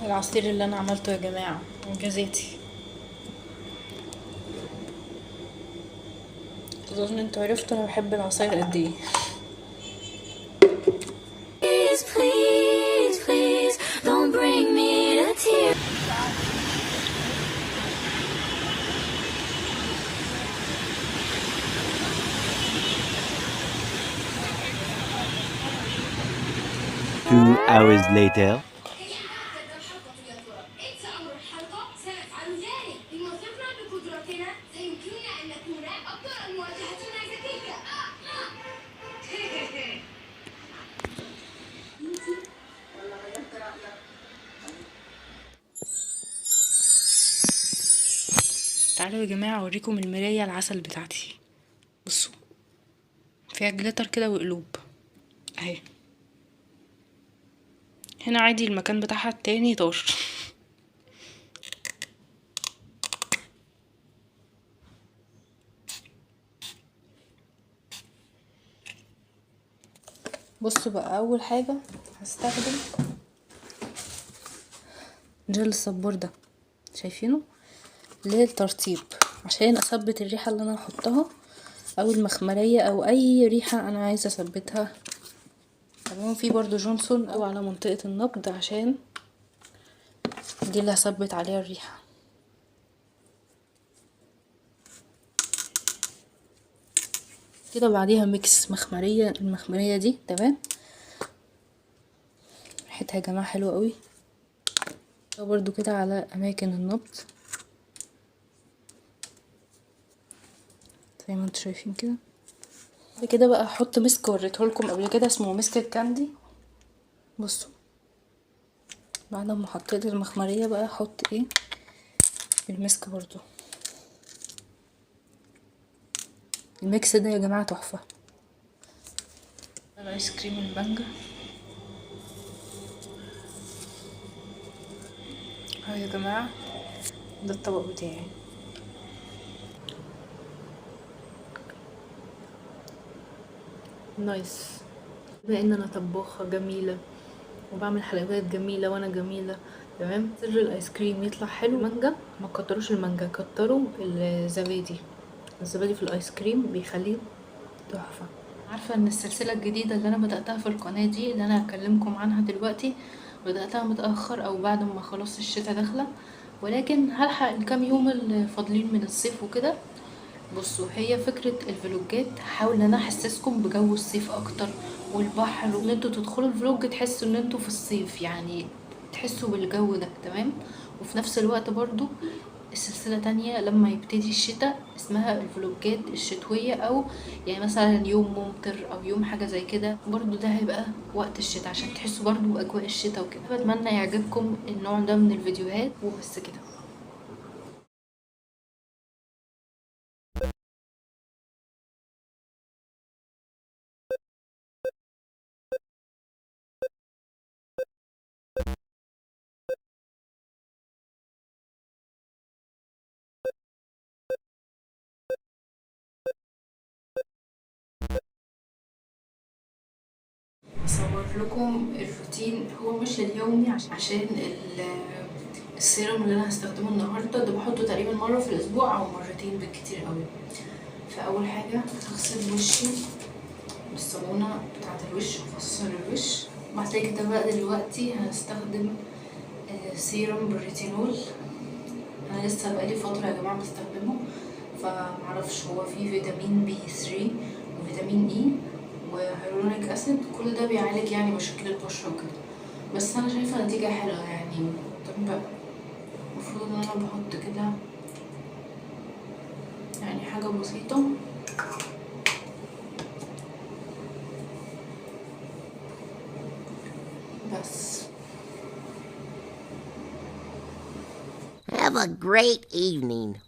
العصير اللي انا عملته يا جماعة انجازاتي. اظن انتوا عرفتوا انا بحب العصاير قد ايه. Please, please, please, don't bring me to tears. Two hours later. هي أعدت الحلقة يا ترى؟ انسى أمر الحلقة، سنفعل ذلك. إن وثقنا بقدرتنا سيمكننا أن نكون أبطال مواجهتنا ذكية. تعالوا يا جماعة اوريكم المراية العسل بتاعتي. بصوا فيها glitter كده وقلوب اهي. هنا عادي المكان بتاعها التاني طار. بصوا بقى، اول حاجة هستخدم جل الصبار ده، شايفينه، للترطيب عشان اثبت الريحة اللي انا هحطها او المخمرية او اي ريحة انا عايزة اثبتها. تمام. في برضو جونسون او على منطقة النبض عشان دي اللي هثبت عليها الريحة. كده بعديها mix مخمرية، المخمرية دي تمام، ريحتها يا جماعة حلوة قوي. برضو كده على اماكن النبض زي ما انتوا شايفين كده. بعد كده بقى هحط مسك وريته لكم قبل كده، اسمه مسك ال candy. بصوا بعد ما حطيت المخمرية بقى هحط ايه المسك برضو. ال mix ده يا جماعة تحفة. الايس كريم المانجا اهو يا جماعة، ده الطبق بتاعي. nice. بما ان انا طباخة جميلة وبعمل حلويات جميلة وانا جميلة، تمام. سر الايس كريم يطلع حلو مانجا، ما تكتروش المانجا، كتروا الزبادي. الزبادي في الايس كريم بيخليه تحفة. عارفة ان السلسلة الجديدة اللي انا بدأتها في القناة دي اللي انا هكلمكم عنها دلوقتي بدأتها متأخر او بعد ما خلاص الشتا داخلة، ولكن هلحق الكام يوم اللي فاضلين من الصيف وكده. بصوا هي فكرة الفلوجات، هحاول ان انا احسسكم بجو الصيف اكتر والبحر، وان انتوا تدخلوا ال vlog تحسوا ان انتوا في الصيف، يعني تحسوا بالجو ده، تمام. وفي نفس الوقت برضو السلسلة تانية لما يبتدي الشتاء اسمها الفلوجات الشتوية، او مثلا يوم ممطر او يوم حاجة زي كده، برضو ده هيبقى وقت الشتاء عشان تحسوا برضو بأجواء الشتاء وكده. بتمنى يعجبكم النوع ده من الفيديوهات، وبس كده. اصور لكم الروتين، هو مش اليومي عشان السيرم اللي انا هستخدمه النهارده ده بحطه تقريبا مره في الاسبوع او مرتين بالكتير قوي. فاول حاجه هغسل وشي بالصابونه بتاعه الوش، مخصصه للوش. بعد كده بقى دلوقتي هستخدم سيرم بالريتينول. انا لسه بقالي فتره يا جماعه بستخدمه، فمعرفش هو فيه فيتامين B 3 وفيتامين E و hyaluronic acid، كل ده بيعالج مشاكل البشره وكده، بس انا شايفه نتيجه حلوه. طب بقى المفروض ان انا بحط كده حاجه بسيطه. بس. Have a great evening.